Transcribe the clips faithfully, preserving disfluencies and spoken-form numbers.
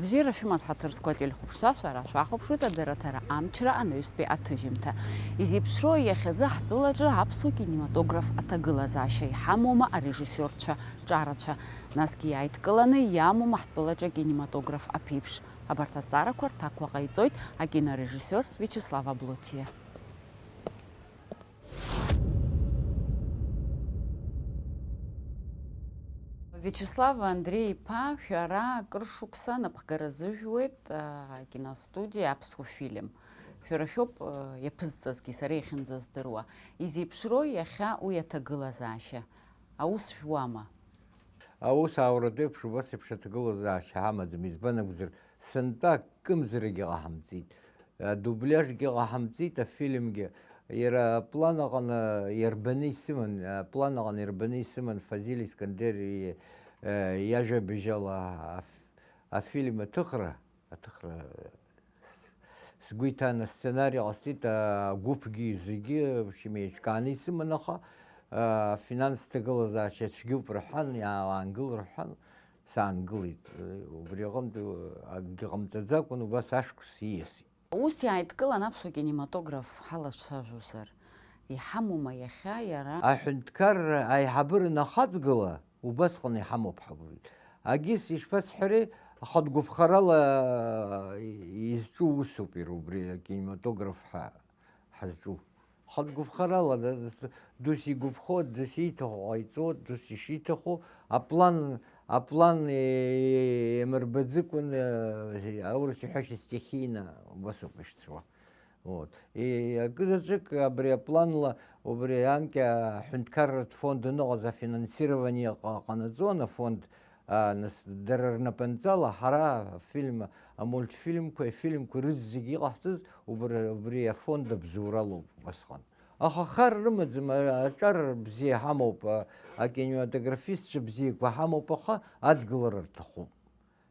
Бзиара шәымаз, ҳаҭыр зқәу ателехәаԥшцәа, шәара шәахәаԥшуеит адырраҭара Амчра анаҩстәи аҭыжьымҭа. Изеиԥшроу иахьазы ҳтәылаҿы аԥсуа кинематограф аҭагылазаашьа иҳамоума арежиссиорцәа ҿарацәа, насгьы иааидкыланы иамоума ҳтәылаҿы акинематограф аԥеиԥш? Абарҭ азҵаарақәа рҭакқәа ҟаиҵоит акинорежиссиор Виачеслав Аблоҭиа. Виачеслав Андреи-иԥа, шәара акыр шықәса напхгара зыжәуеит, а, акиностудиа Аԥсуа фильм. Шәара шәоуп, а, иаԥызҵазгьы, сара иахьынӡаздыруа. Изеиԥшроу иахьа уи аҭагылазаашьа? Аус жәуама? Аус аауратә еиԥш убас еиԥш аҭагылазаашьа ҳамаӡам, избан акәзар, сынтәа акымзарагьы ҟаҳамҵеит. Адубляжгьы ҟаҳамҵеит, афильмгьы. Иара аплан аҟны иарбаны исыман, аплан аҟны иарбаны исыман Фазиль Искандери, э, иажәабжь ала аф-, афильм аҭыхра, аҭыхра, с-, сгәы иҭан, асценари ҟасҵеит, агәыԥгьы зегьы, в общем, еиҿкааны исыман, аха, э, афинанс ҭагылазаашьа цәгьоуп рҳәан, иаангыл рҳәан, саангылеит. Убри аҟынтә акгьы ҟамҵаӡакәан, убас ашықәс ииасит. Ус иааидкылан аԥсуа кинематограф ҳалацәажәозар, иҳамоума иахьа иара? Аҳәынҭқарра аиҳабыра нахаҵгыла убасҟан иҳамоуп ҳабурит. Агьыс ишԥасҳәари, ахатә гәыԥхарала изҿу усуп иара убри акинематограф ҳәа ҳазҿу. Хатә гәыԥхарала, да, дас-, дус игәыԥхо, дус ииҭаху ҟаиҵо, дус ишиҭаху, аплан, аплан, е-, е-, иамырбаӡыкәан, е-, аурыс иҳәашьа стихийно убасоуп ишцуа. Вот. И-, акызаҵәык абри апланла, убри анкьа аҳәынҭқарратә фонд аныҟаз афинансирование ҟа-, ҟанаҵон, афонд, а, нас, дара рнапынҵала ҳара афильм, амультфильмқәа, афильмқәа рызегьы иҟаҳҵаз убри, убри афонд абзоуралоуп убасҟан. Аха хар рымаӡам, а-, аҿар бзиа ҳамоуп, а-, акинематографистцәа бзиақәа ҳамоуп, аха адгылара рҭахуп.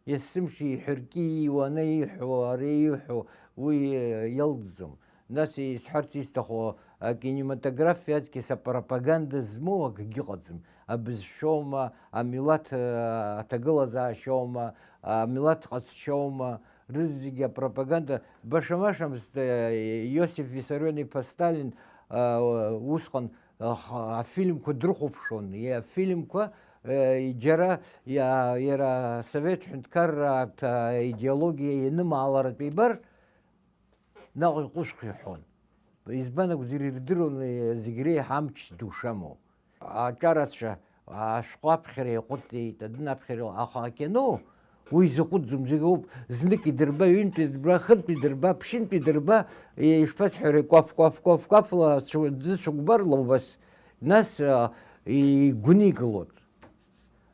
Есымша иҳәыркьиуа, ана ииҳәо, ара ииҳәо, уи, э, иалҵӡом. Нас исҳәарц исҭаху, акинематографиа аҵкьыс апропаганда змоу акгьы ыҟаӡам. Абызшәоума, амилаҭ, э, аҭагылазаашьоума, амилаҭ ҟазшьоума, рызегьы апропаганда баша-машамызт, э, Иосиф Виссарион-иԥа Сталин, э, усҟан, э, х-, афильмқәа дрыхәаԥшуан, и-, афильмқәа, э, џьара иа-, иара асовет ҳәынҭқарра ап-, аидеологиа ианымааларатә ибар, наҟ иҟәышәх иҳәон. Избан акәзар, ирдыруан, э, зегь реиҳа амч ду шамоу. Аҿарацәа ашәҟәы аԥхьара иаҟәыҵӡеит, адын аԥхьара, аха акино уи изаҟәыҵӡом, зегь ауп, знык идырба, ҩынтә идырба, хынтә идырба, ԥшьынтә идырба, ишԥасҳәари, кәаф, кәаф, кәаф, кәафла цәы-, дзыцәыкәбарла убас, нас, а, игәникылоит.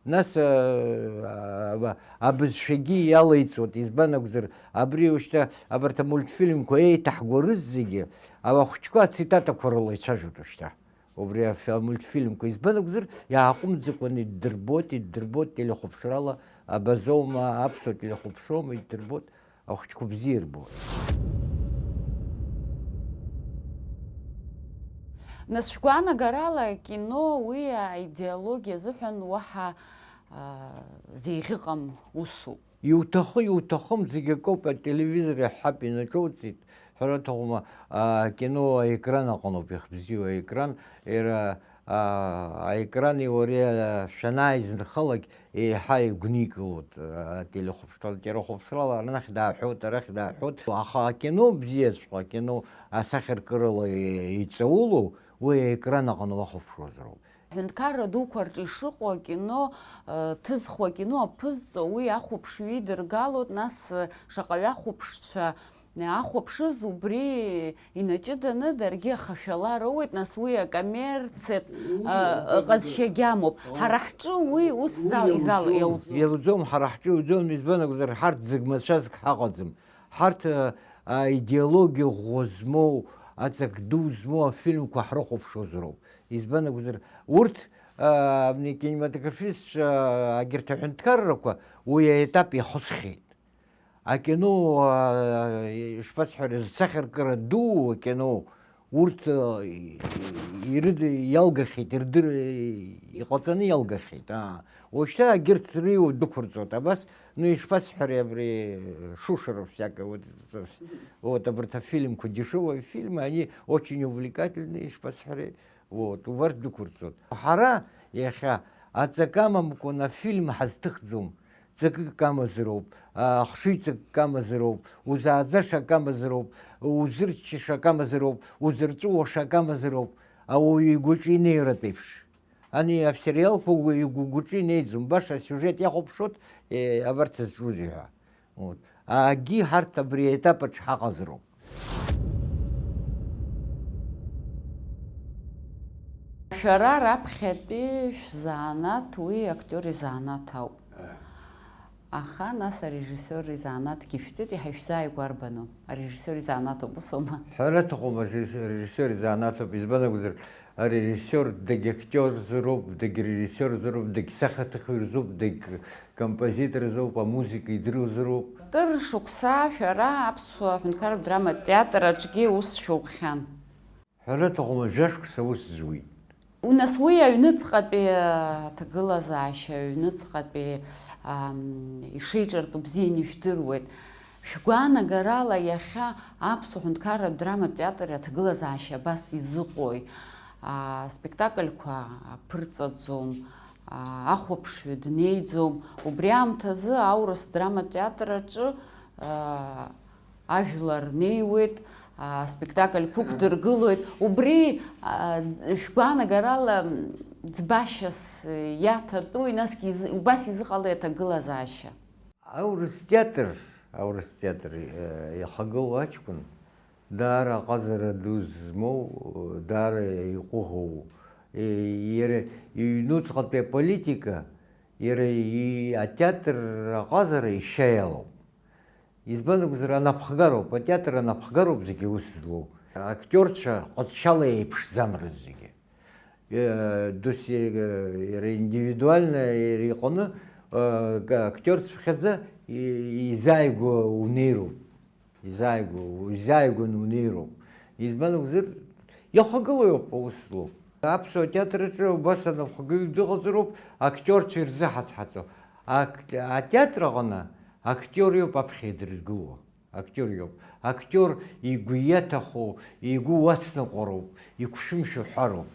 Нас, а, а, абызшәагьы иалеиҵоит, избан акәзар, абри ушьҭа абарҭ амультфильмқәа еиҭаҳго рызегьы, ахәыҷқәа ацитатақәа рыла ицәажәоит ушьҭа. Убри аф-, амультфильмқәа избан акәзар, иааҟәымҵӡакәаны иддырбоит, иддырбоит телехәаԥшрала, абазоума, аԥсуа телехәаԥшроума, иддырбоит, ахәыҷқәа бзиа ирбоит. Нас шәгәаанагарала акино уи аидеологиа азыҳәан уаҳа, а, зеиӷьыҟам усуп. Иуҭахы, иуҭахым, зегь акоуп, ателевизор иаҳҳәап, инаҿоуҵеит, ҳәара аҭахума, акино аекран аҟноуп иахьбзиоу, аекран, иара, а, аекрани уареи, а, шәанааизынхалак, еиҳа игәникылоит, а, ателехәаԥшрала, телехәаԥшрала арнахь дааҳәот, арахь дааҳәот, аха акино бзиаҵәҟьа, акино асахьаркырала иҵаулоу, уи аекран аҟны уахәаԥшуазароуп. Аҳәынҭқарра дуқәа рҿы ишыҟоу акино, э, ҭызхуа акино аԥызҵо, уи ахәаԥшҩы идыргалоит, нас, э, шаҟаҩы ахәаԥшцәа, э, ахәаԥшыз убри инаҷыданы даргьы ахашәала роуеит, нас уи акоммерциатә, э, ҟазшьагьы амоуп. Ҳара ҳҿы уи ус зал-, изал-, иауӡом. Иауӡом, ҳара ҳҿы иауӡом, избан акәзар, ҳарҭ зегь мацәазк ҳаҟаӡам. Ҳарҭ, а, аидеологиа ӷәӷәа змоу, аҵак ду змоу афильмқәа ҳрыхәаԥшуазароуп. Избан акәзар, урҭ, а, абни акинематографистцәа, агьырҭ аҳәынҭқаррақәа уи аетап иахысхьеит. Акино, а, ишԥасҳәари, зсахьаркыра дуу акино, Урҭ, э, ирыд-, иалгахьеит, ирдыр-, иҟаҵаны иалгахьеит, аа. Уажәшьҭа егьырҭ рыҩуа дәықәырҵоит, абас, ну, ишԥасҳәари абри, э, Шушеров всякое, вот, это вс-, вот, абарҭ афильмқәа, дешевые фильмы, они очень увлекательные, ишԥасҳәари, вот, убарҭ дәықәырҵоит. Ҳара иахьа аҵак амамкәан афильм ҳазҭыхӡом. Ҵакык амазароуп, ахшыҩҵак амазароуп, узааӡаша акы амазароуп, узырччаша акы амазароуп, узырҵәыуаша акы амазароуп, ауаҩы игәаҿы инеиратә еиԥш. Ани асериалқәа уаҩы игәы-, игәаҿы инеиӡом, баша асиужет иахәаԥшуеит, е, абарҭ зҿузеи ҳәа. Вот. Агьи ҳарҭ абри аетап аҿы ҳаҟазароуп. Шәара раԥхьатәи шәзанааҭ уи актиор изанааҭ ауп. Аха нас арежиссиор изанааҭгьы шәҵеит, иаҳа ишәзааигәа арбану? Арежиссиор изанааҭ ауп, ус аума? Ҳәара аҭахума, арежиссиор изанааҭ ауп, избан акәзар, арежиссиор дагьактиорзароуп, дагьрежиссиорзароуп, дагьсахьаҭыхҩырзоуп, дагькомпозиторзароуп, амузыка идыруазароуп. Кыр шықәса шәара Аԥсуа ҳәынҭқарратә драматә театр аҿгьы ус шәоухьан. Ҳәара аҭахума, жәашықәса аус зуит. Нас уи аҩныҵҟатәи аҭагылазаашьа, аҩныҵҟатәи, ам, ишеиҿартәу бзианы ижәдыруеит. Шәгәаанагарала иахьа Аԥсуа ҳәынҭқарратә драматә театр аҭагылазаашьа абас изыҟои? А, спектакльқәа аԥырҵаӡом, а, ахәаԥшҩы днеиӡом. Убри аамҭазы аурыс драматә театр аҿы, а, ажәлар неиуеит, а, спектакль қәықәдыргылоит. Убри, а, ӡ-, шәгәаанагарала, м, ӡбашьас иаҭатәуи, насгьы изы-, убас изыҟалеи аҭагылазаашьа? Аурыс театр, аурыс театр, э, иахагылоу аҷкәын даара аҟазара ду змоу, даара иҟәыӷоу, э, иара иҩнуҵҟатәи аполитика, иара и-, атеатр аҟазара ишьа иалоуп. Избан акәзар, анапхгароуп, атеатр анапхгароуп зегьы аус злоу. Актиорцәа ҟазшьала еиԥшӡам рызегьы. Э, досиа, э, иара индивидуально, иара иҟны, э, ка-, актиорцәа хьаӡа и-, изааигәа унеироуп. Изааигәа, изааигәаны унеироуп. Избан акәзар, иахагылоуп аус злоу. Аԥсуа театр аҿы убас анапхгаҩ дыҟазароуп, актиорцәа ирзыҳацҳаҵо. Ак-, атеатр аҟны актиор иоуп аԥхьа идыргыло. Актиор иоуп. Актиор игәы иаҭаху, игәы уацныҟәароуп, иқәшәымшәо ҳәароуп.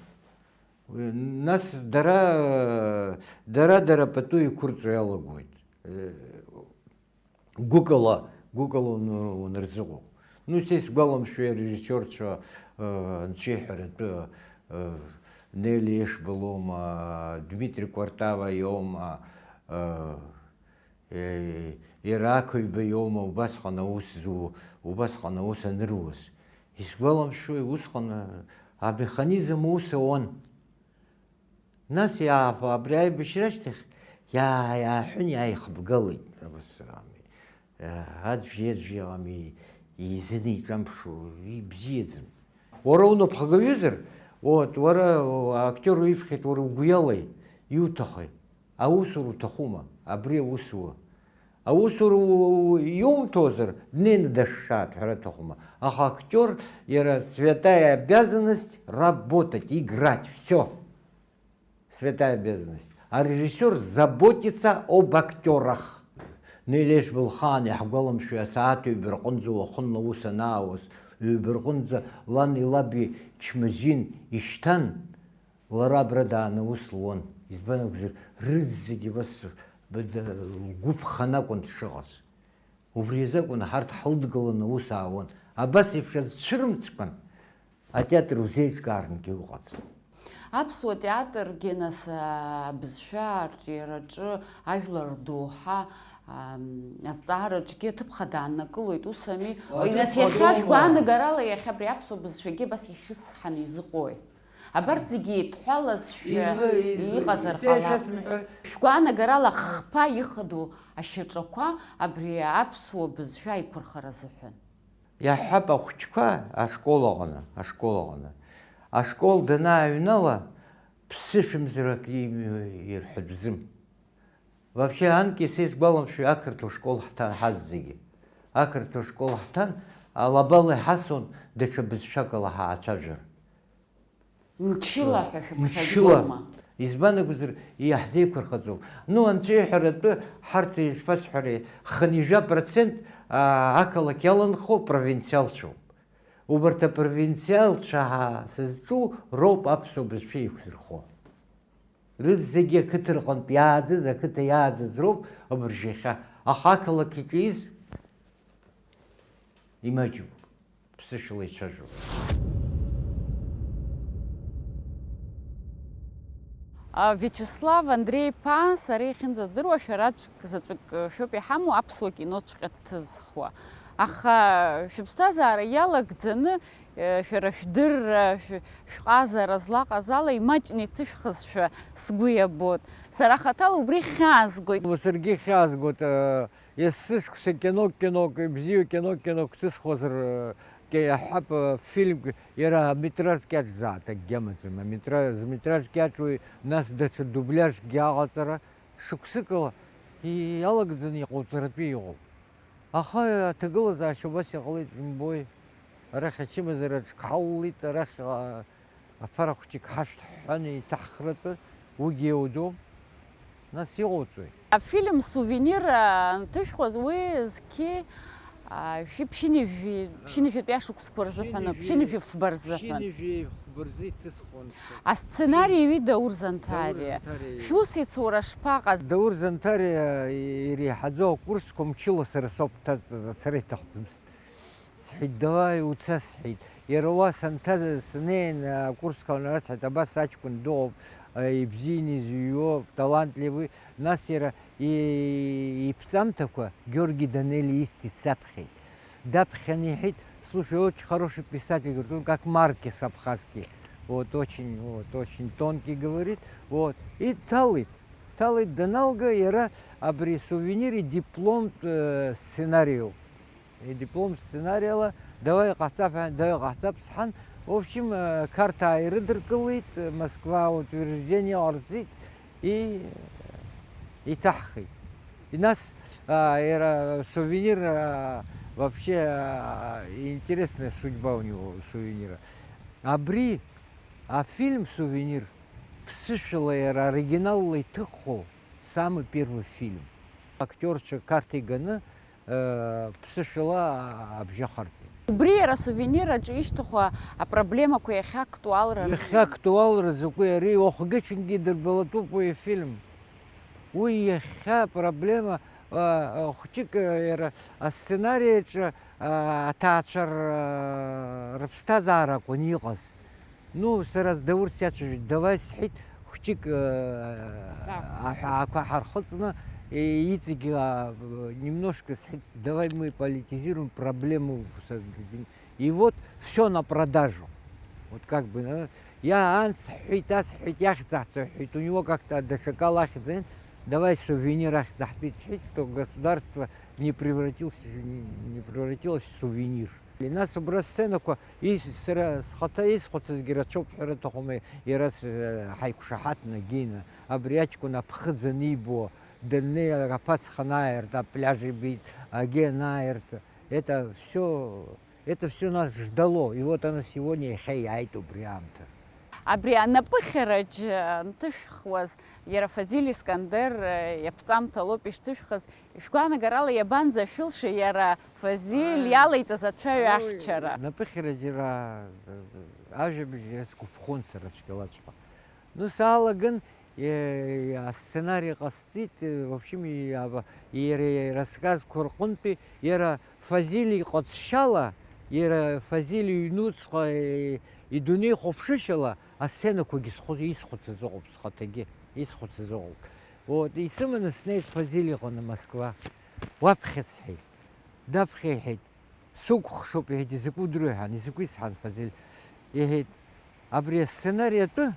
Нас дара, дара-дара пату иқәырҵо иалагоит. Гәыкала, гәыкала уны-, унарзыҟоуп. Ну, са исгәаламшәои арежиссиорцәа, э, анцәа иҳәаратәы, э, Нели Ешба лоума, Дмитрий Квартава иоума, э, Э, иара ақаҩба иоума убасҟан аус зу, убасҟан аус аныруаз? Исгәаламшәои, усҟан, а, амеханизм аус ауан. Нас иаа-, абри аибашьра ашьҭахь иаа-, иааҳәын, иааихыбгалеит, абас ами, э, аӡәи аӡәи ами, изынеиҿамԥшуа, ибзиаӡам. Уара унапхгаҩызар, вот, уара, актиор уиԥхьеит, уара угәы иалеи, иуҭахеи? Аусура уҭахума? Абри аусуа. Аусура у-, у-, иумҭозар, днеины дашшааит, ҳәара аҭахума. Аха актиор, иара святая обязанность работать, играть, всё. Святая обязанность. А режиссёр заботится об актёрах. Нелеш Былхан иаҳгәаламшәои, асааҭ ҩба рҟынӡа уахынла аус анаауаз, ҩба рҟынӡа лани лаби чмазин ишьҭан, лара абра дааны аус луан. Избан акәзар, рызегьы абас бд-, лгәы ԥханы акәын дшыҟаз. Убри азы акәын ҳарҭ ҳлыдгыланы аус аауан. Абас еиԥш аӡә дцәырымҵкәан, атеатр узеиҿкаарангьы уҟаӡам. Аԥсуа театргьы, нас, абызшәа арҿиараҿы ажәлар рдоуҳа, ам, азҵаараҿгьы аҭыԥ хада ааннакылоит, ус ами? Аҭыԥ Нас хада иахьа аума? Шәгәаанагарала иахьа абри аԥсуа бызшәагьы абас ихьысҳаны изыҟои? Абарҭ зегьы еидҳәалазшәа Изы-, изы-, иҟазар изы ҟалап. Шәасымҳәои? Шәгәаанагарала хԥа ихадоу ашьаҿақәа абри аԥсуа бызшәа аиқәырхара азыҳәан. Иаҳҳәап, ахәыҷқәа ашкол аҟны, ашкол аҟны. Ашкол данааҩнала, ԥсышәымзар акы имҩа ирҳәатәӡам. Вообще, анкьа са исгәаламшәои ақырҭуа школ ҳҭан ҳазегьы. Ақырҭуа школ ҳҭан, Алабала иҳасуан даҽа бызшәак ала ҳаацәажәар. Мчыла ҳәа шәыԥхьаӡома? Избан акәзар, иаҳзеиқәырхаӡом. Ну, анцәа иҳәаратәы, ҳарҭ, ишԥасҳәари, хынҩажәа процент ақалақь иаланхо провинциалцәоуп. Убарҭ апровинциалцәа ҳәа сызҿу роуп аԥсуа бызшәа еиқәзырхо. Рызегьы ақыҭа рҟынтә иааӡаз, ақыҭа иааӡаз роуп абыржәы иахьа. Аха ақалақь иҿы из имаҷуп. Ԥсышәала ицәажәо. Виачеслав Андреи-иԥа, сара иахьынӡаздыруа, шәараӡәк заҵәык шәоуп иҳамоу аԥсуа киноҵәҟьа дҭызхуа. Аха шәыԥсҭазаара иалагӡаны, шәара шәдырра, шәҟазара злаҟаз ала имаҷны иҭышәхызшәа сгәы иабоит. Сара хаҭала убри хьаазгоит. Саргьы хьаазгоит. Есышықәса кинок-кинок, ибзиоу кинок-кинок ҭысхуазар, ке-, иаҳҳәап, фильмк, иара аметраж кьаҿзааит, акгьы амаӡам. Аметра-, зметраж кьаҿуи, нас даҽа дубляжкгьы аҟаҵара, шықәсыкала иалагӡаны иҟауҵаратәы иҟоуп. Аха аҭагылазаашьа убас иҟалеит, бымбои. Арахь ачымазара аҿы ҳалалеит, арахь, а, Аԥара хәҷык ҳашәҭ ҳҳәан еиҭаҳхратәы, уигьы иауӡом, нас иҟауҵои? Афильм Сувенир анҭышәхуаз уи зқьи, а, шәи ԥшьынҩажәи, ԥшьынҩажәатәи ашықәсқәа рзыҳәан, ԥшьынҩажәи фба рзыҳәан. Ԥшьынҩажәи фба рзы иҭысхуан. Асценари иҩит Даур Занҭариа. Даур Занҭариа. Шәус иацура шԥаҟаз? Даур Занҭариа иреиҳаӡоу акурсқәа мчыла сара соуп дҭазҵаз, ацара иҭахӡамызт. Сҳәеит, давай, уца, сҳәеит. Иара уа санҭаз, снеин, акурсқәа анрасҳәеит, абас аҷкәын дыҟоуп, ибзианы изыҩуа, талантливый. Нас иара и-, иԥҵамҭақәа Георги Данелиа исҭеит, саԥхьеит. Даԥхьаны иҳәеит, слушай, очень хороший писатель, говорит, он как Маркес абхазский. Вот, очень, вот, очень тонкий, говорит. Вот. И дҭалеит. Дҭалеит, даналга, иара абри Сувенир идипломтә, э, сценариоуп. Идиплом сценариала, давай ҟаҳҵап ҳәа, давай ҟаҳҵап сҳәан, в общем, э, Қарҭаа ирыдыркылеит, э, Москва утверждение ҟарҵеит, и, э, иҭаҳхит. И нас, а, иара Сувенир, а, вообще, а, интересная судьба у него, у Сувенира. Абри афильм Сувенир ԥсышәала иара оригиналла иҭыххо самый первый фильм. Актиорцәа Қарҭ иганы, э, ԥсышәала абжьы ахарҵеит. Убри иара Сувенир аҿы ишьҭаху апроблемақәа иахьактуалра рыман. Иахьактуалра закәи, ари уахгьы-ҽынгьы идырбалатәуп уи афильм. Уи иахьа апроблема, а, а, хәҷык, а, иара асценари аҿы, а, аҭаацәа р-, рыԥсҭазаара акәын иҟаз. Ну, сара Даур сиацәажәеит, давай, сҳәеит, хәҷык, э, аҳәаақәа ҳархыҵны, э, иҵегьы, а, немножко, сҳәеит, давай мы политизируем проблему создадим. И вот всё на продажу. Вот как бы, э, я анс ҳәеит, ас ҳәеит, иахьӡаҳҵо ҳәеит, у него как-то даҽакала ахьӡ, давай Сувенир ахьӡ ҳҳәеит, сҳәеит, что государство не превратился, не превратилось в сувенир. Нас убра сценақәа, ис-, сара схаҭа исхәыцызгьы рацәоуп ҳәа рыҭахума, иара с-, ҳаиқәшаҳаҭны, Гина, абри аҷкәын аԥхыӡ анибо, даннеи аԥацха анааирт, апляж ибеит, агьи анааирт, это всё, это всё нас ждало, и вот оно сегодня иахьа иааит убри аамҭа. Абри анапыхьараҿ анҭышәхуаз, иара Фазиль Искандер иаԥҵамҭа лоуп ишҭышәхыз, шәгәаанагарала иабанӡашәылшеи иара Фазиль иалеиҵаз ацәаҩа ахьчара? Анапыхьара џьара ажәабжь иазгәаԥхон сара цәгьалаҵәҟьа. Ну, саалаган, Е, асценари ҟасҵеит, э, в общем, и-, аба-, иара, иара расказқәа рҟынтәи, иара Фазиль иҟазшьала, иара Фазиль иҩнуҵҟа, э, идунеихәаԥшышьала асценақәагьы схәы-, исхәыцыз ыҟоуп, схаҭагьы исхәыцыз ыҟоуп. Вот, исыманы снеит Фазиль иҟны Москва. Уаԥхьа сҳәеит. Даԥхьа иҳәеит. Сукәыхшоуп, иҳәеит, изакәу удыруеи ҳәа, изакәи сҳәан, Фазиль. Иҳәеит, абри асценари атәы,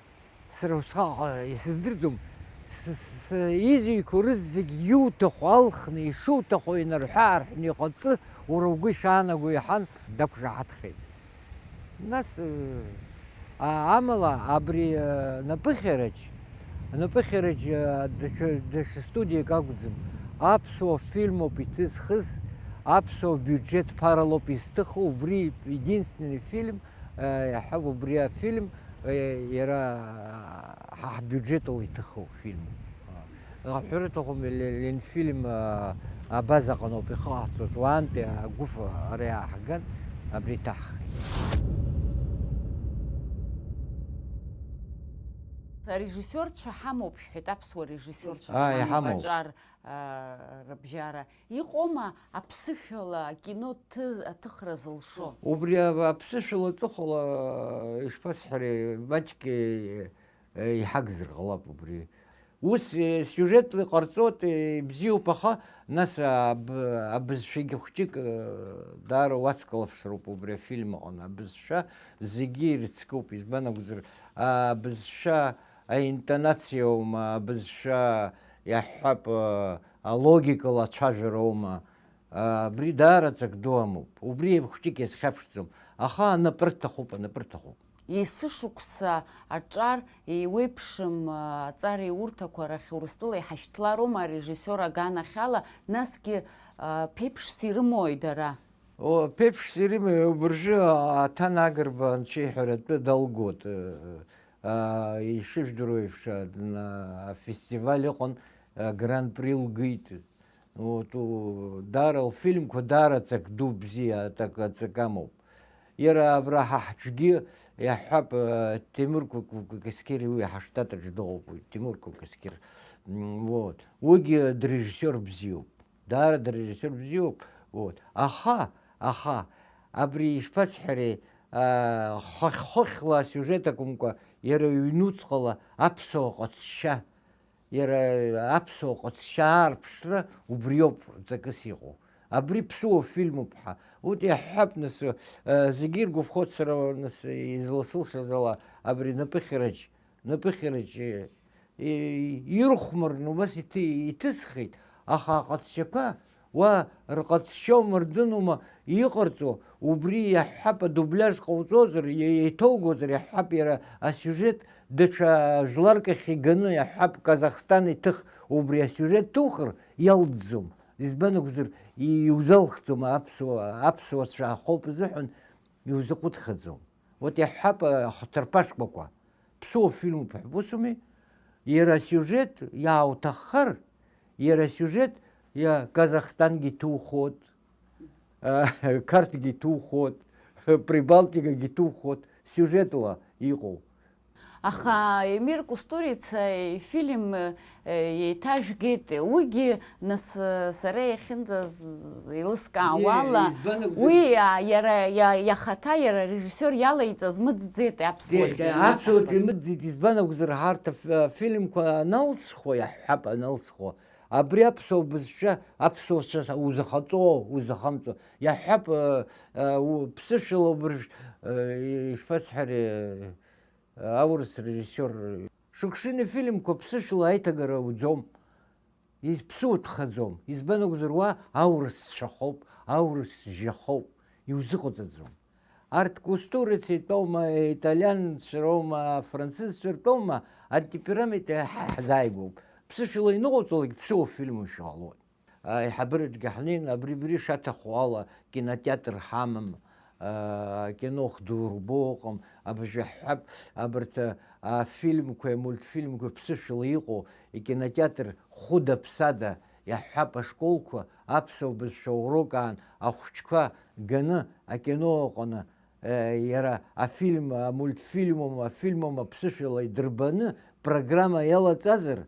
сара усҟак исыздырӡом, с-, с-, изҩқәоу рызегь иуҭаху алхны, ишуҭаху инарҳәы-аарҳәны иҟаҵы, уара угәы ишаанаго иаҳан, дақәшаҳаҭхеит. Нас, э, а-, амала абри, э, напыхьараҿ, напыхьараҿ, э, даҽа, даҽа студиак акәӡам, аԥсуа фильмоуп иҭызхыз, Аԥсуа биуџьеҭ ԥаралоуп изҭыху, убри единственный фильм, э, иаҳҳәап, убри афильм, э, иара, э, ҳа ҳбиуџьетала иҭыху фильм. Аҳәара аҭахума, Ле-, Ленфильм, э, абаза аҟноуп ихыҟаҳҵоз, уаантәи агәыԥ ара иааҳган, абри иҭаҳхит. Арежиссиорцәа ҳамоуп шәҳәеит, аԥсуа режиссиорцәа Аа, ҳамоуп, иҳамоуп. Аҿар, аа, рыбжьара. Иҟоума аԥсышәала акино ҭы-, аҭыхра зылшо? Убри а-, аԥсышәала аҵыхәала, ишԥасҳәари, маҷк, е, е, иҳагзар ҟалап убри. Ус, е, сиужетла иҟарҵоит, е, ибзиоуп, аха нас аб-, абызшәагьы хәҷык, е, даара уацклаԥшроуп убри афильм аҟны. Абызшәа зегьы ирыцкуп, избан акәзар, абызшәа аинтонациоума, абызшәа, иаҳҳәап, а, алогикала ацәажәароума, а, абри даараӡак ду амоуп. Убри хәҷык иазхьаԥшӡом. Аха анапы рҭахуп, анапы рҭахуп. Есышықәса аҿар еиуеиԥшым, а, аҵареиурҭақәа рахь Урыстәыла иҳашьҭлароума арежиссиор аганахьала, насгьы, а, ԥеиԥшс ирымои дара? О, ԥеиԥшс ирымоуп, абыржәы аҭан Агрба анцәа иҳәаратәы далгоит. Э, а, ишыжәдыруа еиԥш, а, дна-, афестиваль ыҟан, а, гран-при лгеит. Вот, у, даара лфильмқәа даара ҵак ду бзиа, аҵак, аҵак амоуп. Иара абра ҳа ҳҿгьы иаҳҳәап, э, Ҭемыр Кәы-, Кәы-, Кәы-, Кәасқьери уи ҳаштатаҿ дыҟоуп уи, Ҭемыр Кәы-, Кәасқьер. М, вот. Уигьы дырежиссиор бзиоуп. Даара дырежиссиор бзиоуп. Вот. Аха, аха, абри ишԥасҳәари, а, хыхь-хыхьла асиужет акәымкәа, иара ҩнуҵҟала аԥсуа ҟазшьа, иара аԥсуа ҟазшьа аарԥшра убриоуп ҵакыс иҟоу. Абри ԥсуа фильмуп ҳәа. Урҭ иаҳҳәап, нас, а, зегьы иргәаԥхоит сара, нас, изласылшаз ала, абри напыхьраҿ, напыхьраҿ, и-, и-, ирхәмарны убас иҭы-, иҭысхит, аха аҟазшьақәа уа рҟазшьоума, рдынума иҟарҵо, убри иаҳҳәап, адубляж ҟауҵозар, иа-, еиҭоугозар, иаҳҳәап, иара асиужет даҽа жәларк ахь иганы, иаҳҳәап, Казахстан иҭых, убри асиужет ҭухыр иалҵӡом. Избан акәзар, и-, иузалхӡом аԥсуа, аԥсуацәа ахоуп азыҳәан иузаҟәыҭхьаӡом. Вот иаҳҳәап, ахҭырԥа шкәакәа. Ԥсуа фильмуп ҳәа усуми? Иара асиужет иаауҭаххар, иара асиужет иа-, Казахстангьы иҭухот, а, Қарҭгьы иҭухот, Прибалтикагьы иҭухот, сиужетла иҟоу. Аха Емир Кустурица ифильм, э, еиҭажәгеит, уигьы, нас, э, сара иахьынӡаз еилыскаауала, Е, избан акәзар? Уи, а, иара, иа-, иахаҭа, иара арежиссиор иалаиҵаз мыӡӡеит аԥсуагьы. Е, аԥсуагьы мыӡӡеит, избан акәзар, ҳарҭ аф-, афильмқәа аналсхуа, иаҳҳәап, аналсхуа, абри аԥсуа бызшәа, аԥсуацәа узахаҵо, узахамҵо, иаҳҳәап, э, э, у-, ԥсышәала убыржә, э, ишԥасҳәари, э, аурыс режиссиор. Шукшин ифильмқәа ԥсышәала аиҭагара ауӡом, изԥсуҭхаӡом, избан акәзар, уа аурыс цәахоуп, аурыс жьахоуп, иузыҟаҵаӡом. Арҭ Кустурица итәоума, италианцәа роума, афранцызцәа ртәоума, антиперамит ҳа ҳзааигәоуп. Ԥсышәала иныҟауҵалак ԥсуа фильмушәа ҟалоит. Аиҳабыраҿгьы ҳнеин, абри-абри шаҭаху ала кинотеатр ҳамам, а, акино хәдурбо ыҟам, абыржәы ҳҳәап, абарҭ, а, афильмқәеи амультфильмқәеи ԥсышәала иҟоу, икинотеатр хәыда-ԥсада, иаҳҳәап, ашколқәа аԥсуа бызшәа урок аан ахәыҷқәа ганы акино аҟны, э, иара афильм, амультфильмума, афильмума ԥсышәала идырбаны программа иалаҵазар,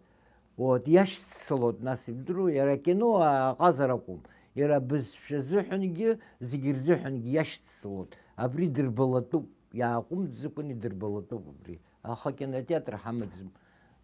вот, иашьцылоит, нас, ибдыруа, иара акино аҟазар акәым, иара абызшәа азыҳәангьы, зегьы рзыҳәангьы иашьцылоит. Абри дырбалатәуп, иааҟәымҵӡакәан идырбалатәуп абри. Аха акинотеатр ҳамаӡам,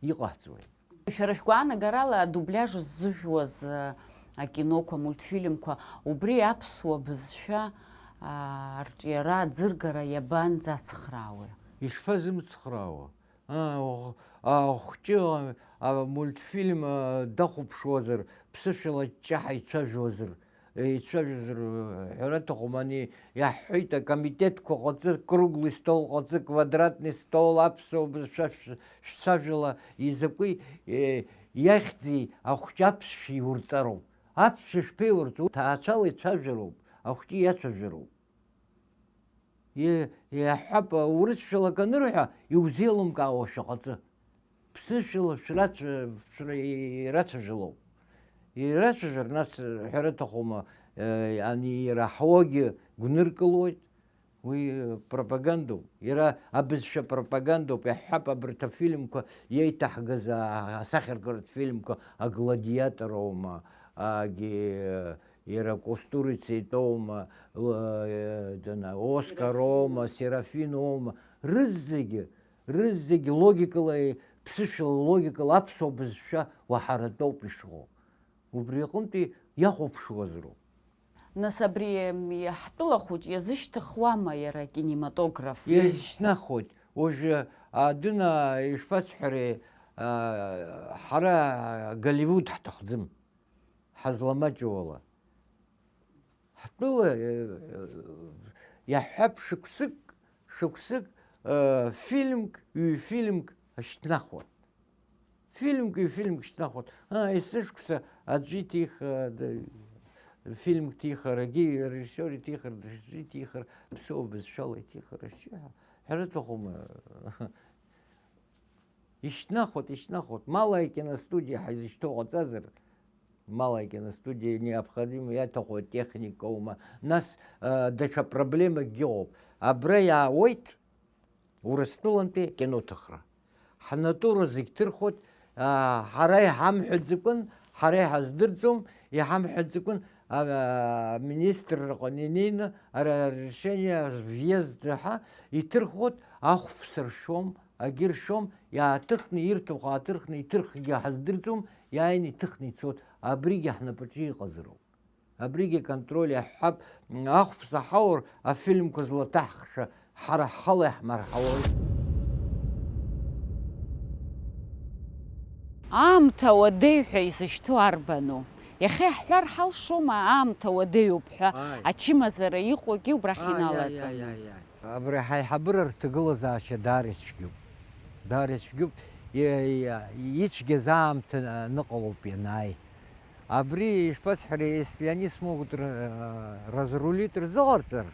иҟаҳҵои? Шәара шәгәаанагарала, адубляж ззыжәуаз, э, акиноқәа, амультфильмқәа, убри аԥсуа бызшәа, а, арҿиара, аӡыргара иабанӡацхраауеи? Ишԥазымцхраауа? А, охә-, ахәҷы, а, амультфильм, а, дахәаԥшуазар, ԥсышәала ҷҷаҳа ицәажәозар, ицәажәозар, ҳәара аҭахума, ани иаҳҳәеит, акомитетқәа ҟаҵы, круглый стол ҟаҵы, квадратный стол, аԥсуа бызшәа шә-, шәцәажәала, изакәи, э, иахьӡи ахәҷы аԥсшәа иурҵароуп. Аԥсшәа шԥеилырҵо, ҭаацәала ицәажәароуп, ахәыҷы иацәажәароуп. Иаҳҳәап, урысшәала акы анырҳәа, иузеилымкаауашәа ҟаҵы. Ԥсышәала шәрацәажәалоуп. Ирацәажәар, нас, ҳәара аҭахума, ани ираҳауагьы гәныркылоит. Уи пропагандоуп. Иара абызшәа пропагандоуп. Иаҳҳәап, абарҭ афильмқәа иеиҭаҳгаз асахьаркыратә фильмқәа, агладиатор аума, агьи, иара Кустурица итәоума, Оскар аума, Серафин аума, рызегьы, рызегьы логикала, ԥсышәала логикала аԥсуа бызшәа уаҳаратәоуп ишыҟоу. Убри аҟынтәи иахәаԥшуазароуп. Нас абри ҳтәыла хәыҷ иазышьҭыхуама иара акинематограф? Иазшьҭнахуеит. Уажәы, а, дына, ишԥасҳәари, а, ҳара Голливуд ҳҭахӡам, ҳазламаҷуала. Ҳтәыла, э, э, иаҳҳәап, шықәсык, шықәсык, э, фильмк, ҩ-фильмк ашьҭнахуан. Фильмк, ҩ-фильмк шьҭнахуан. А, есышықәса аӡәы иҭихра, д-, фильмк ҭихрагьы, арежиссиор иҭихра, даҽаӡәы иҭихра, ԥсуа бызшәала иҭихра, шьыҳәа, ҳәара аҭахума? Ишьҭнахуеит, ишьҭнахуеит. Мала акиностудиа ҳаизышьҭоу ҟаҵазар, мала акиностудиа необходимо, иаҭаху атехникоума, нас, а, даҽа проблемакгьы ыҟоуп. Абра иаауеит Урыстәылантәи акиноҭыхра. Ҳнатура зегь ҭырхуеит, а, ҳара иҳамҳәаӡакәын, ҳара иҳаздырӡом, иҳамҳәаӡакәын, а, аминистрраҟны инеины, ара арешение, виезд ҳәа иҭырхуеит, ахәԥса ршәом, агьыршәом, иааҭыхны ирҭаху ааҭырхны, иҭырхгьы ҳаздырӡом, иааины иҭыхны ицоит, абригьы ҳнапаҿы иҟазароуп. Абригьы аконтроль иаҳҳәап, ахәԥса ҳаур, афильмқәа злаҭаҳхша ҳара ҳхала иаҳмарҳауеит. Аамҭа уадаҩ ҳәа изышьҭоу арбану? Иахьа иаҳҳәар ҳалшома, аамҭа уадаҩуп ҳәа, ааи, ачымазара иҟоугьы убрахь, ааи, ааи, иналаҵаны? Ааи, ааи, ааи. Абри ҳаиҳабыра рҭагылазаашьа даара ицәгьоуп. Даара ицәгьоуп. Иа-, иа-, ицәгьаз аамҭа аныҟалоуп ианааи. Абри, ишԥасҳәари, если они смогут р-, разрулить, рзыҟарҵар,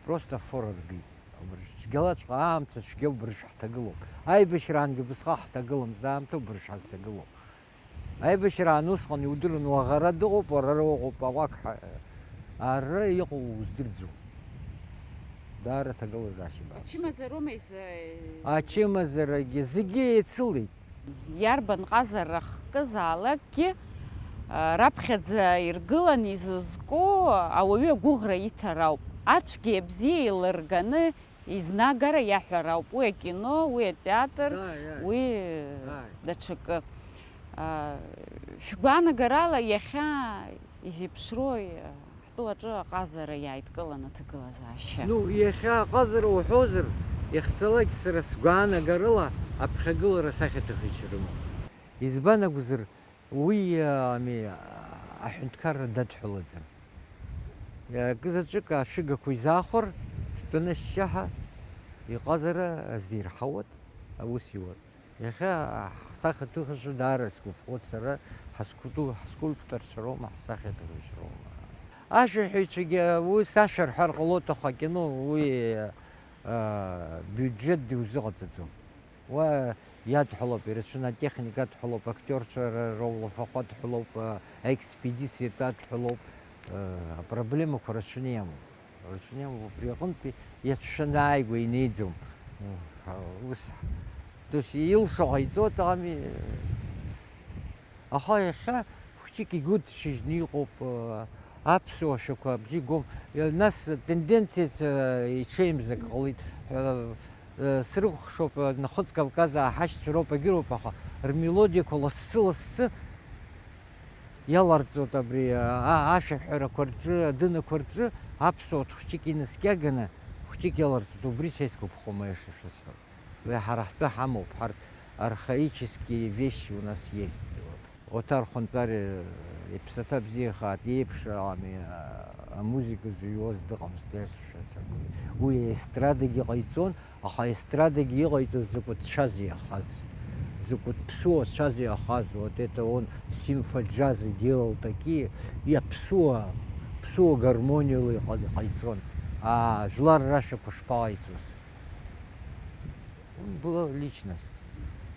просто фора ргеит. Абри цәгьалаҵәҟьа аамҭа цәгьа убыржә ҳҭагылоуп. Аибашьраангьы убысҟак ҳҭагыламызт, аамҭа убыржә ҳазҭагылоуп. Аибашьраан усҟан иудыруан, уаӷара дыҟоуп, уара уаҟоуп, аҟәақҳәа, ара иҟоу уздырӡом. Даара ҭагылазаашьа бааԥсуп. Ачымазароума изы-, ачымазарагьы зегьы еицылеит. Иарбан ҟазара хкызаалакгьы, а, раԥхьаӡа иргыланы изызку ауаҩы агәыӷра иҭар ауп. Ацәгьеи абзиеи еилырганы изнагара иаҳәар ауп. Уи акино, уи атеатр, да, иа, уи, ааи, даҽакы. А, шәгәаанагарала иахьа изеиԥшрои, а, ҳтәылаҿы аҟазара иааидкылан аҭагылазаашьа? Ну, иахьа аҟазара уҳәозар, иахьцалак сара сгәаанагарала аԥхьагылара асахьаҭыхыҩцәа рымоуп. Избан акәзар, уи, ами, аҳәынҭқарра дадҳәалаӡам. Акызаҵәык ашәыгақәа изаахәар, дтәаны ашьшьаҳәа иҟазара азирҳауеит, аус иуеит. Иахьа ҳсахьаҭыхҩцәа даара сгәаԥхоит сара, ҳаскульпту-, ҳскульпторцәа роума, ҳсахьаҭыхҩцәа роума. Ашәаҳәаҩцәагьы ус ашәа рҳәар ҟалоит, аха акино уи, а, биуџьет диузыҟаҵаӡом. Уа иадҳәалоуп, ирацәаны атехника адҳәалоуп, актиорцәа р-, рлафахәы адҳәалоуп, а, аекспедициатә адҳәалоуп, а, апроблемақәа рацәаны иамоуп. Рацәаны иамоуп, убри аҟынтәи иацәшәаны ааигәа инеиӡом. Ус, дос илшо ҟаиҵоит, ами. Аха иахьа хәыҷык игәы ҭшьыжьны иҟоуп, аԥсуа шәақәа абжьы гом. Нас тенденциаҵәҟьа иҽеимзак ҟалеит. Срыхәаԥшуп, Нахыҵ Кавказаа ҳашьцәа роуп, агьыроуп, аха рмелодиақәа лассы-лассы иаларҵоит абри, а-, ашәаҳәарақәа рҿы, адынақәа рҿы аԥсуа хәыҷык инаскьаганы хәыҷык иаларҵоит, убри са исгәаԥхом, аиаша шәасҳәап. Уи ҳара ҳтәы ҳамоуп, ҳарҭ архаические вещи у нас есть. Оҭар Хәынҵариа иԥсаҭа бзиахааит, иеиԥшралами, а-, амузыка зыҩуаз дыҟамызт, аиаша шәасҳәап. Уи аестрадагьы ҟаиҵон, аха аестрадагьы иҟаиҵоз закәытә цәазеи иахаз. Закәытә ԥсуа цәази ахаз, вот это он симфоджазы делал такие, иаԥсуа, ԥсуа гармониала иҟа-, иҟаиҵон, аа, жәлар рашәақәа шԥаҟаиҵоз. Он была личность.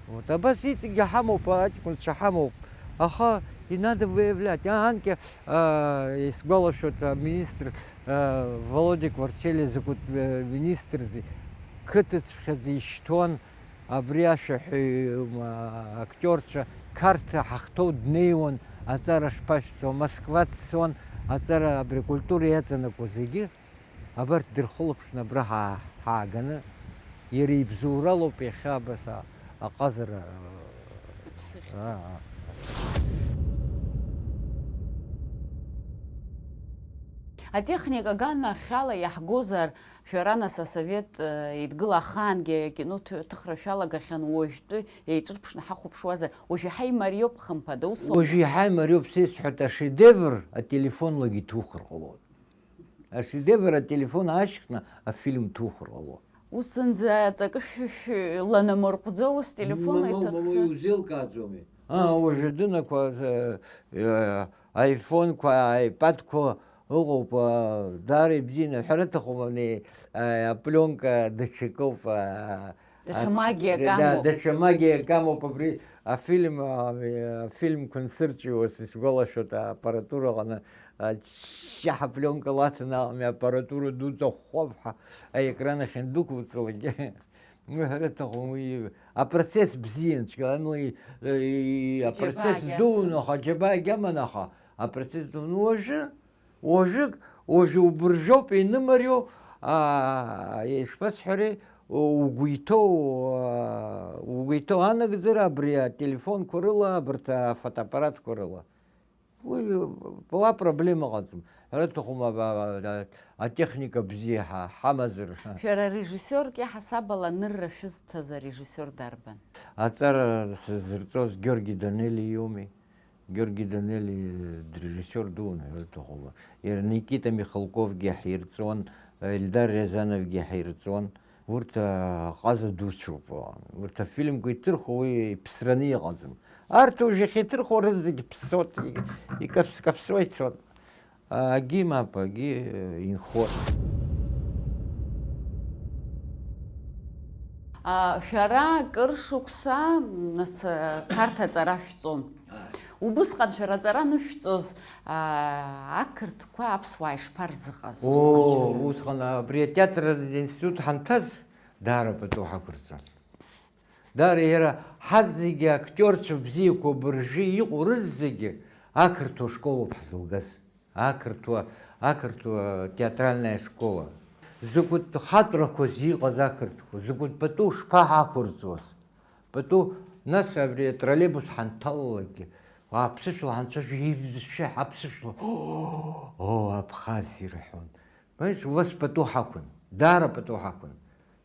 Вот, абас иҵегьы ҳамоуп, аҷкәынцәа ҳамоуп, аха и надо выявлять. А, анкьа, аа, исгәалашәоит, аминистр, аа, Володиа Кварчелиа закәытә, э, министрзи, қыҭацәхьаӡа ишьҭуан, абри ашәаҳәаҩ, м, актиорцәа Қарҭ ҳахҭоу днеиуан, аҵара шԥашәҵо, Москва дцон, аҵара абри акультура иаҵанакуа зегьы, абарҭ дырхылаԥшны абра ҳаа-, ҳааганы, иара ибзоуралоуп иахьа абас а-, аҟазара, Аԥсыхь. Аа. Атехника аганахьала иаҳгозар, шәара нас асовет, э, еидгыла ахаангьы акино ҭы-, ҭыхра шәалагахьан, уажәтәи еиҿырԥшны ҳахәаԥшуазар, уажә иаҳа имариоуп, хымԥада, ус аума? Уажә иаҳа имариоуп, сеисҳәоит, ашедевр ателефонлагьы иҭухыр ҟалоит. Ашедевр ателефон аашьҭхны афильм ҭухыр ҟалоит. Ус зынӡа аҵакы шәы-, шәы-, ланамырҟәӡо ус телефон Мамоу, мамоу, иҭаххьан. Иузеилкааӡомеи? Аа, уажәы адунақәа, э, э, айфонқәа, аипадқәа ыҟоуп, а, даара ибзианы, ҳәара аҭахума, ани, а, апленка даҽакоуп, а, Даҽа а, магиак да, амоуп. Даҽа магиак амоуп абри афильм, а, афильмқәа ансырҵәиуаз, исгәалашәоит, ааппаратура аҟны, а, ччаҳа пленка лаҭаны, ами, аппаратура дуӡӡа хәхәаԥҳа аекран ахь иандәықәуҵалак. Уи ҳәара аҭахым, уи апроцесс бзиан, цәгьала, ну, и, и, и, апроцесс Иџьабаагьы дуун, ацын. Аха аџьабаагьы аман, аха апроцесс дуун. Уажәы, уажәык, уажәы убыржәоуп инымариоу, аа, ишԥасҳәари, угәы иҭоу, аа, угәы иҭоу анагӡара абри ателефонқәа рыла, абарҭ афотоаппаратқәа рыла. Уи, уа проблема ыҟаӡам. Ҳәара аҭахума, а, а, а, атехника бзиа ҳа-, ҳамазар. Шәара режиссиорк иаҳасаб ала анырра шәызҭаз арежиссиор дарбан? Аҵара сызырҵоз Георги Данелиоуми. Георги Данели дырежиссиор дуун, ҳәара аҭахума. Иара Никита Михалковгьы ҳирҵон, Ельдар Рязановгьы ҳирҵон. Урҭ, а, ҟаза дуцәоуп. Урҭ афильмқәа иҭырхуа уи иԥсраны иҟаӡам. Арҭ уажә иахьиҭырхуа рызегь ԥссоит, икаԥс-, каԥсуа ицоит. Агьи мап, агьи, э, инхоит. А, шәара кыр шықәса, нас, а, Қарҭ аҵара шәҵон. Убысҟан шәара аҵара анышәҵоз, аа, ақырҭқәа аԥсуаа ишԥарзыҟаз? Оо, усҟан абри атеатр институт ҳанҭаз, даара пату ҳақәырҵон. Даара иара ҳазегьы актиорцәа бзиақәа абыржәы иҟоу рызегьы ақырҭуа школоуп ҳзылгаз. Ақырҭуа, ақырҭуа театральная школа. Закәытә хаҵәрақәаз иҟаз ақырҭқәа, закәытә пату шԥаҳақәырҵоз? Пату, нас абри атроллейбус ҳанҭалалакгьы, аԥсышәала ҳанцәажәо, ибызшәа аԥсышәала, оо, Абхаз ирҳәон. Понимаешь, убас пату ҳақәын, даара пату ҳақәын.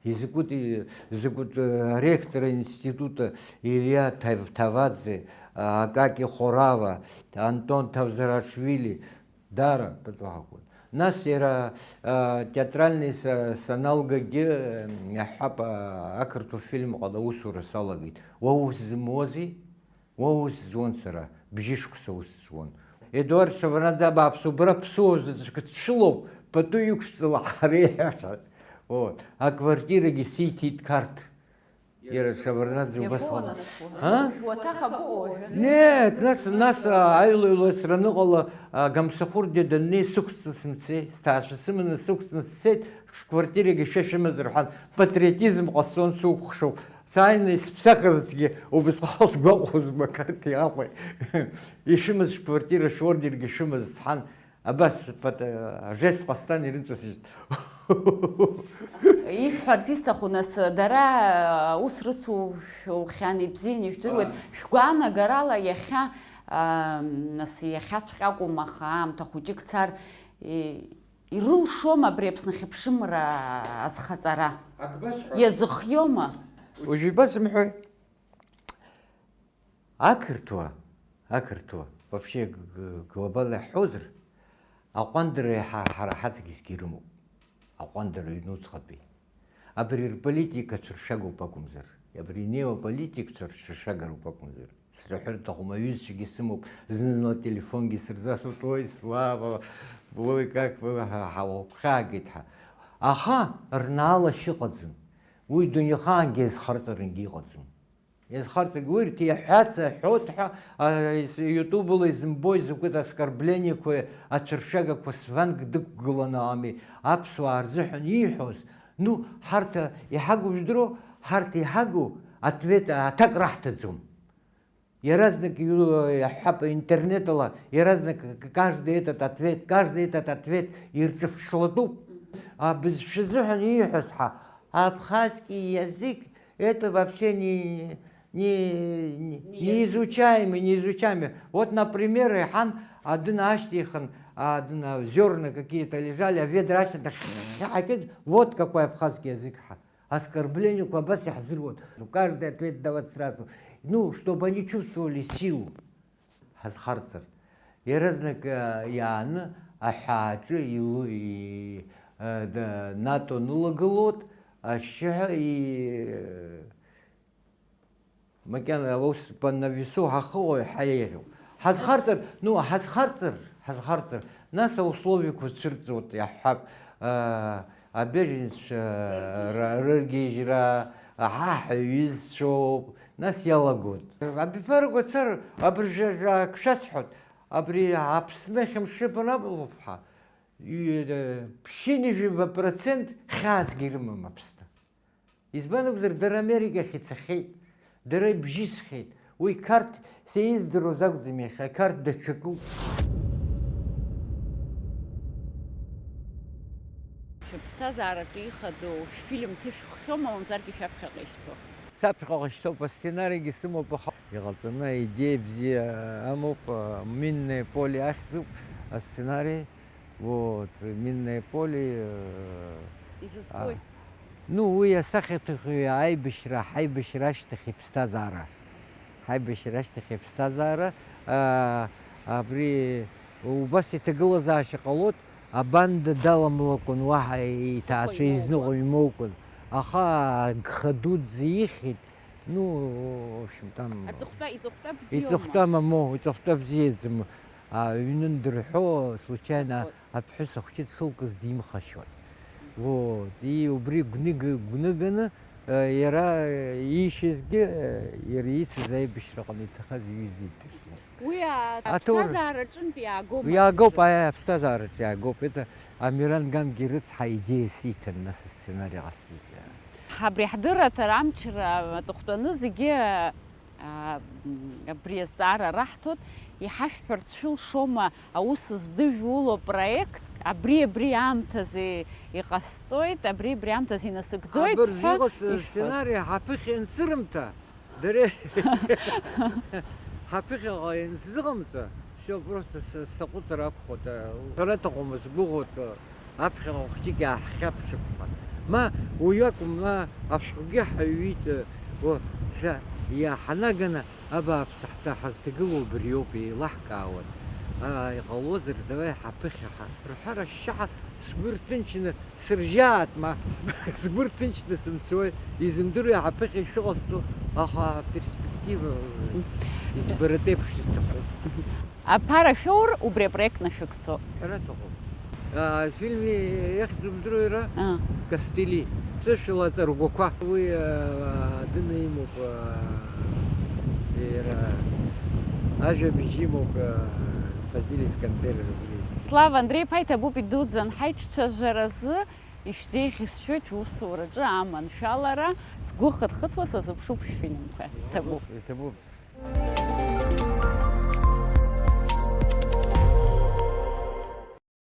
Изакәытә, изакәытә, э, аректор аинститута Илиа Тав-, Таваӡе, а, Акаки Хорава, Антон Тавзарашвили, даара пату ҳақәын. Нас иара, а, театральный са-, саналгагьы, э, иаҳҳәап, а, ақырҭуа фильмҟала аусура салагеит. Уа ус зымуази? Уа ус зуан сара, бжьышықәса ус зуан. Едуард Шеварднаӡе абааԥс, убра ԥсуа заҵәык дшәылоуп, пату иқәшәҵала ҳареиҳәахьан. О, аквартирагьы сиҭеит Қарҭ. Иара Шеварднаӡе убас Иабо ала. Нас уажәы? А? Уаҭах або уажәы? Нет, нас, нас, а, аилаҩласра аныҟала, а, Гамсахәыргьы даннеи сықәҵны сымцеи, сҭаацәа сыманы сықәҵны сцеит, шәквартирагьы шәа шәымазар ҳәан, патриотизм ҟасҵон сукәыхшоуп. Сааины исԥсахызҭгьы убысҟак сгәаҟуазма, Қарҭи Аҟәеи. Ишәымаз шәквартира шәордергьы шәымаз сҳәан, абас пата-, ажест ҟасҵан ирымҵәасыжьт. Исҳәарц исҭаху, нас, дара ус рыцу шәоухьан, ибзианы ижәдыруеит. Ааи. Шәгәаанагарала иахьа, аа, нас, иахьаҵәҟьа акәым, аха аамҭа хәыҷык цар, и-, ирылшома абри Аԥсны ахьыԥшымра азхаҵара? Ак басҳәа. Иазыхиома? Уажә ибасымҳәои? Ақырҭуа, ақырҭуа, вообще г-, г-, глобально иаҳҳәозар, аҟәандара иаҳа ҳара ҳаҵкысгьы ирымоуп. Аҟәандара ҩнуҵҟатәи. Абри рполитика цәыршәагоуп акәымзар. Абри инеиуа аполитикцәа ршәыршагароуп акәымзар. Срыҳәар сҭахума, аҩызцәагьы сымоуп, зны-зынла ателефонгьы сырзасуеит, уи, Слава, уи как, уи ҳа, ҳа, угәхьаагеит ҳәа. Аха рнаала шьыҟаӡам. Уи дунеихаангьы иазхарҵарангьы иҟаӡам. Иазхарҵаргьы, урҭ иаҳәац аҳәот ҳәа, а, ис-, ютубла изымбои закәытә оскорблениақәеи ацәыршәагақәа сванг дықәгыланы ами аԥсуаа рзыҳәан ииҳәоз. Ну, ҳарҭ, а, иҳагу жәдыруоу, ҳарҭ иҳагу ответ, а, аҭак раҳҭаӡом. Иаразнак иу-, иаҳҳәап, интернетала иаразнак к-, каждый этот ответ, каждый этот ответ ирҿыфшлатәуп. Абызшәа азыҳәан ииҳәаз ҳа, абхазский язык, это вообще не, не, не, не изучаемый, не изучаемый. Вот, например, иҳан, адын ашьҭихын, адын, а, зерна какие-то лежали, а ведра ашьҭихын, вот какой абхазский язык ҳа. Аскорблениақәа абас иаҳзыруан. Каждый ответ давать сразу. Ну, чтобы они чувствовали силу. Ҳазхарҵар. Иаразнак, э, иааны аҳәааҿы илу-, и-, э, да, НАТО нылагылоит, ашьшьыҳәа и-, э, макьана аус панавису ҳахыҟоу ҳаиӷьу. Ҳазхарҵар, ну, ҳазхарҵар, ҳазхарҵар, нас аусловиақәа цәырҵуеит, иаҳҳәап, э, абеженцәа ра-, рыргьежьра, ҳаҳ ҩызцәоуп, нас иалагоит. Абиԥарақәа цар, абыржәы ак шәасҳәоит, абри Аԥсны ахьымшыбан абылуп ҳәа, и-, ԥшьынҩажәаба процент хьаасгьы ирымам Аԥсны. Избан акәзар, дара Америкахь ицахьеит, дара ибжьысхьеит. Уи Қарҭ, сеиздыруаз акәӡам иахьа, Қарҭ даҽакуп. Шәыԥсҭазаараҿы ихадоу шәфильм ҭышәххьоу, мамзаргьы шәаԥхьаҟа ишьҭоу? Саԥхьаҟа ишьҭоуп, асценаригьы сымоуп, аха иҟалҵаны аидеиа бзиа амоуп, Минное поле ахьӡуп асценари. Вот, Минное поле, э, изызкуи? А, ну, уи асахьаҭыхҩы аибашьра, ҳаибашьра ашьҭахь иԥсҭазаара. Ҳаибашьра ашьҭахь иԥсҭазаара, а, абри убас иҭагылазаашьа ҟалоит, абанда даламлакәан, уаҳа иҭаацәа изныҟәо имоукәан. Аха агха дуӡӡа ихьит, ну, в общем, там, аҵыхәтәа, иҵыхәтәа бзиоума? Иҵыхәтәа мамоу, иҵыхәтәа бзиаӡам. А, ҩны дырҳәо, случайно, аԥҳәыс ахәҷы дшылкыз димхашьуан. Вот, и убри гәныга-, гәнаганы, э, иара, э, иишьызгьы, э, иара ицыз аибашьраҟны иҭахаз иҩыза иԥҳәыс лоуп. Уи а-, аҭоурых аԥсҭазаараҿынтә иаагома? Иаагоуп, аԥсҭазаараҿы иаагоуп. Это Амиран Гангьы рыцҳа идеиас иҭан, нас асценари ҟасҵеит. Абри ҳдырраҭара амчра аҵыхәтәаны зегьы, а, м, абри азҵаара раҳҭоит, иҳашәҳәарц шәылшома аус здыжәуло апроект, абри, абри аамҭазы иҟасҵоит, абри, абри аамҭазы инасыгӡоит ҳәа ишәҳәоз? Абыржә иҟаз сценари ҳаԥыхьа ансырымҭа, дара ҳаԥыхьаҟа иансзыҟамҵа, всё, просто с-, саҟәыҵыр акәхоит, ҳәара аҭахума, сгәыӷуеит, аԥхьаҟа хәыҷык иааҳхьаԥшып ҳәа. Ма уи акәым, ма ашәҟәгьы ҳаҩит, уа, шәа, иаҳанаганы абааԥс ҳҭа-, ҳазҭагылоу убриоуп, еилаҳкаауан. Аа, иҟалозар, давай ҳаԥыхьа ҳа-, рҳәара ашьшьыҳәа сгәы рҭынчны сыржьаат, ма, сгәы рҭынчны сымцои, изымдыруеи ҳаԥыхьа ишыҟасҵо, аха аперспектива, мм, избаратәеиԥш исҭахуп. Аԥара шәоур, убри апроект нашәыгӡо. Ҳәара аҭахуп. Афильм ихьӡ умдыруеи, ара? Аа. Костыли. Сышәала аҵаргәақәа. Уи, а, адын имоуп, а, иара ажәабжь имоуп, а, Фазиль Искандер убри. Слава Андреи-иԥа, иҭабуп идуӡӡан ҳаиҿцәажәаразы, ишәзеиӷьасшьоит шәусураҿы аманшәалара, сгәы хыҭ-хыҭуа сазыԥшуп шәфильмқәа. Иҭабуп. Иҭабуп.